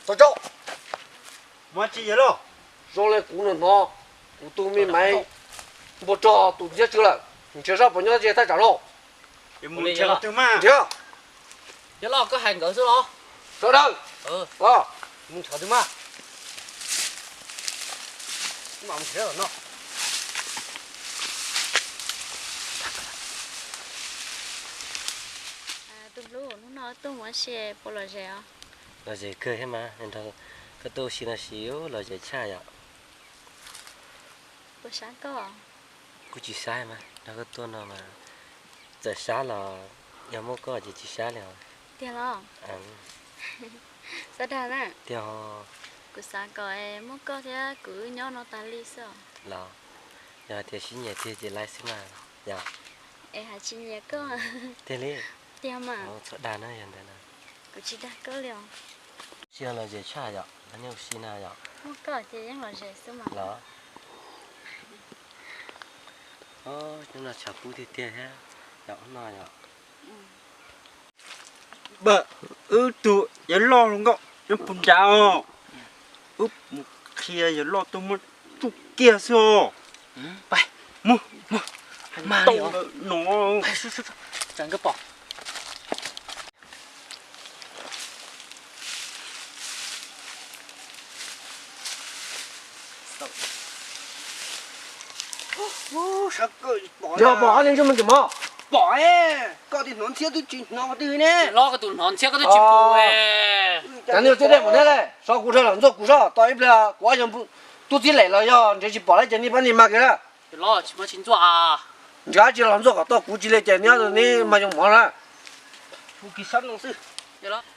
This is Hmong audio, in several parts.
Tau tso. Muaj tsi yawg loj? Zoo li kuv hnov hnov, kuv tus me maiv npua rog tus ntxhiab tsw lawm, nrhiav sab puas nyob ze thaj tsam lauj. Nrhiav. Yawg loj, koj hais nkawd xwb los? Sawv daws, mus nrhiav twg mas. Tus hlub, hnub no tuaj mus ua si puas lom zem os? Lom zem kawg thiab mas, koj tuaj ua si no ces lom zem tshaj yom. Puas sab koj? Kuj tsis sab mas, nrog koj tuaj no mas txawm sab los yog muaj koj ces tsis sab li os. Tiag los? Xav dag na. Tiag. Kuv xav kom muaj koj thiab kuv wb nyob no tas li xwb os. Los, yog tias sib nyiam tiag ces laib xwb mas yom. Es hais tsis nyiam koj. Tiag li. Tiag mas. Txhob dag na yog ntawd na. Kuv tsis dag koj li os. Sib lom zem tshaj yom, nyob ua si na yom. Muaj koj ces yeej lom zem xwb mas. Los. Hnub no tshav kub tiag tiag thiab, yom, hnub no yom. Wb tug yawg loj hluas nkauj nyob puag nrad os. Wb mus qhia yawg loj tuaj muab tsuj kiag xwb os. Mus, mus, mas tau li os. No. Yog pom ob niag ntsej muag tim mov. Pom, koj tus hnov ntxhiab twb tsis hnov qhov twg ne. Los koj tus hnov ntxhiab koj twb tsis pom. Cov niag txiab dej mus neb le, so kuv rau los ntxuaj kuv soj, tos ib pliag kuv ob yawg tub txib lem los yog nrhiav tsis pom lawm ces nej pab nej mag kiag na. Nrhiav tsis los ntxuaj kom tau kuv tsis li ces neb neb mag yoo mov na.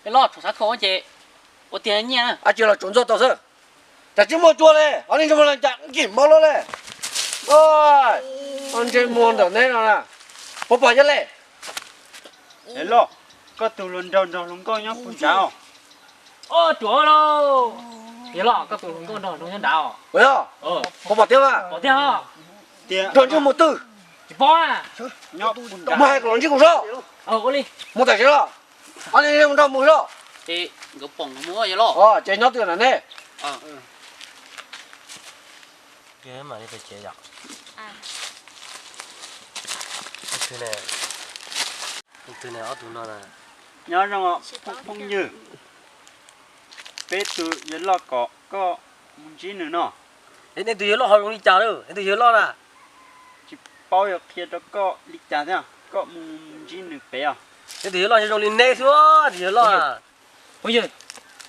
Los rau sab khau ces ua tiag nyiaj. Ab tsis los tsuas ntxuaj tau xwb. Cas tsis muaj cua li, ob niag ntsej muag los cas nkim mov loj li. Ob niag ntsej muag ntawm neb no na, puas pom yog li? Loj, koj tus hluas nraug nrog hluas nkauj nyob puag nrad os. Ua tsuav lauj. Yog los koj tus hluas nkauj nrog hluas nraug nyob nrad os. Ua yog, puas pom tiag mas? Pom tiag. Nrog ntsej muag twg? Tsis paub na. Muab hais kom los ntsib kuv soj. Ua li. Mus tam sim los. Ob niag nrog mus soj. Nkawd pom mus yog los. Ces nyob twg na ne? Mam li pem tsev yom. Twg ne ob tug no na? Nyob zoo phooj ywg. Peb tus yawg loj kom koj mus ntsib nws no. Nej tus yawg loj ho zoo li cas lawm? Nej tus yawg loj na. Tsis paub yuav qhia rau koj li cas thiab, koj mus ntsib nws pem os. Nej tus yawg loj zoo li neb xwb, tus yawg loj. Phooj ywg,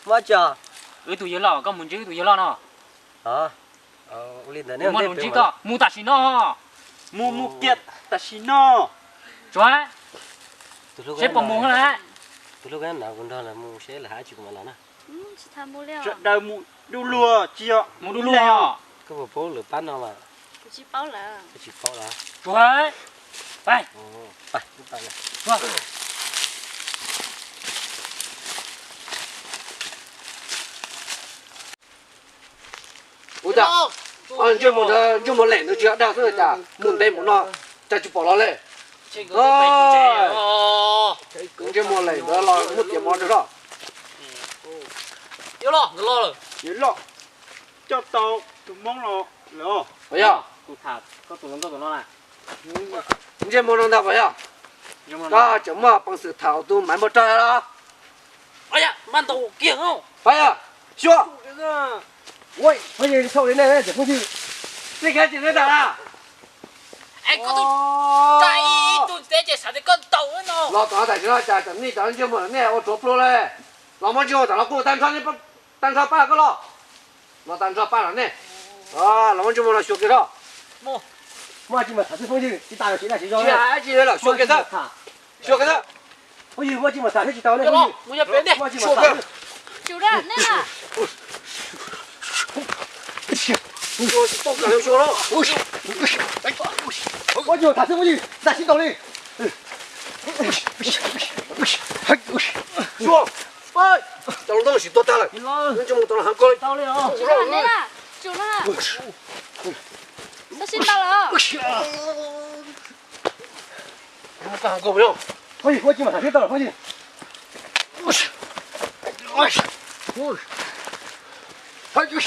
muaj tsi? Wb tus yawg loj, koj mus ntsib wb tus yawg loj no. Ua li ntawd, mus ntsib koj, mus tam sim no. Mus, mus kiag tam sim no. Tsuav, seb puas mus lawm. Tus hlub kab na kuv nrog lawv mus seb lawv hais tsi kuv mam los na. Sawv daws mus du lug tsis yog mus du lug. Koj puas paub lawv pab no mas? Kuv tsis paub lawm. Koj tsis paub lawm? Tsuav, pab. Ua cas ntsej muag, ntsej muag lem ntawd tsis dag xwb cas mus ntev mus no cas tsis pom los li. Ntsej muag lem ntawd los muab tiav mov rau soj. Yawg loj, coj tau tus hmoob los lawm. Yog, ntsej muag no ntag pom yog. Koj tseem muaj peev xwm tham tus maiv npua rog los? Pab yog, xyuas. Phooj ywg, txhaum li nej cov phooj ywg, nej kav tsij neb tas na. Los tom no tam sim no cas cov nej cov ntsej muag nej ua tsuav plua li. Los muab ntsej muag tom no kuj tag nrho, tag nrho pab koj los. Los tag nrho pab los nej. Los muab ntsej muag los xyuas kiag soj. Muaj tsi mas tham xwb phooj ywg, tsis tas los tsis dag tsis zoo. Tsis hais tsi li los xyuas kiag xwb. Xyuas kiag xwb. Phooj ywg, muaj tsi mas tham thiab tsis tau ne phooj ywg. Muaj tsi mas tham. Ua tsis tau kam xyuas los. Ua tsis tau tham xwb, ua tsis tau li. Xyuas, cov hluas nraug sim tuag tag lawm, neb ntsej muag tau los heev kawg li. Ua tsis mas tham xwb tau, ua tsis. Yawg loj,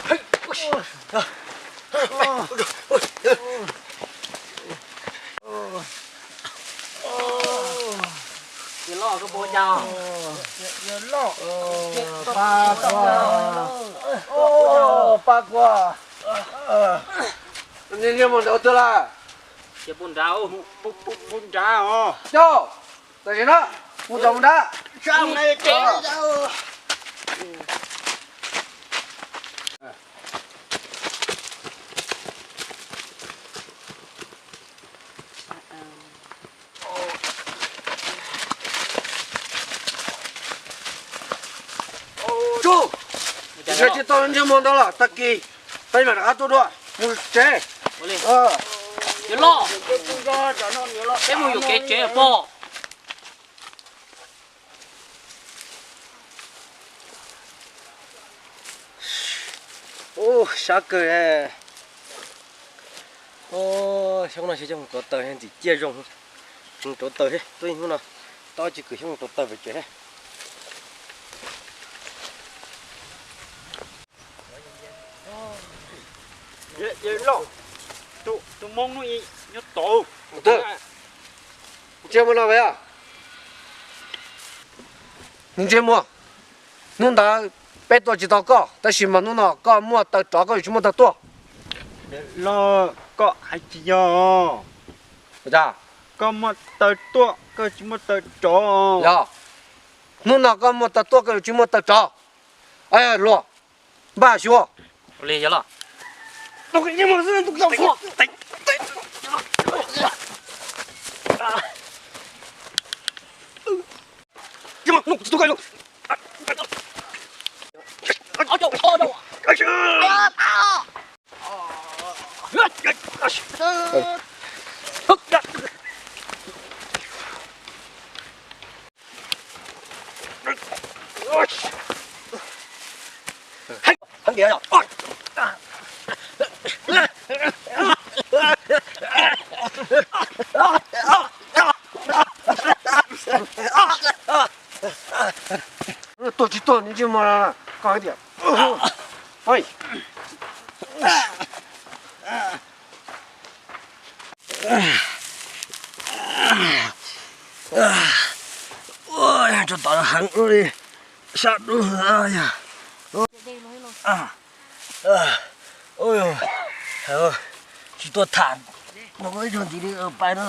koj puas ua cas? Pab kuv, pab kuv. Ntsej muag nrad twg lawm? Ces puag nrad, puag nrad os. Coj, tam sim no mus tom mus nrad. Tsuj, yog tsis tau ntsej muag ntawd los tag kis peb mam rov qab tuaj dua mus tsev. Yawg loj, peb mus yuam kev tsev pog. Ub, sab kawg. Xyoo no xyov coj mus rauv taws ntxim ciaj zoo. Mus rauv taws, tuaj hnub no tau tsis kwv xyoob mus rauv taws pem tsev. Tus Hmoob nyob tod. Ntsej muag no, ntsej muag, hnub ntawd peb tua tsis tau koj, tab sis mas hnub no koj muaj taw rov, koj yuav tsis muaj taw tuaj. Los koj hais tsis yog. Koj muaj taw tuaj, koj tsis muaj taw rov. Yog, hnub no koj muaj taw tuaj, koj yuav tsis muaj taw rov. Luag, npaj xyuas. Tuaj tsis tuaj ntsej muag, koj tias. Rau tom heev li, sab dub yog. Tsis tuaj tham, no ib zaug ntxiv li pais no.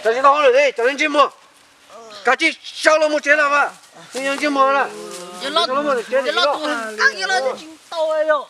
Tam sim no hauj lwm li, cov ntsej muag, kav tsij sawv los mus tsev lawm mas, ntsej muag na. Tsis tau yog.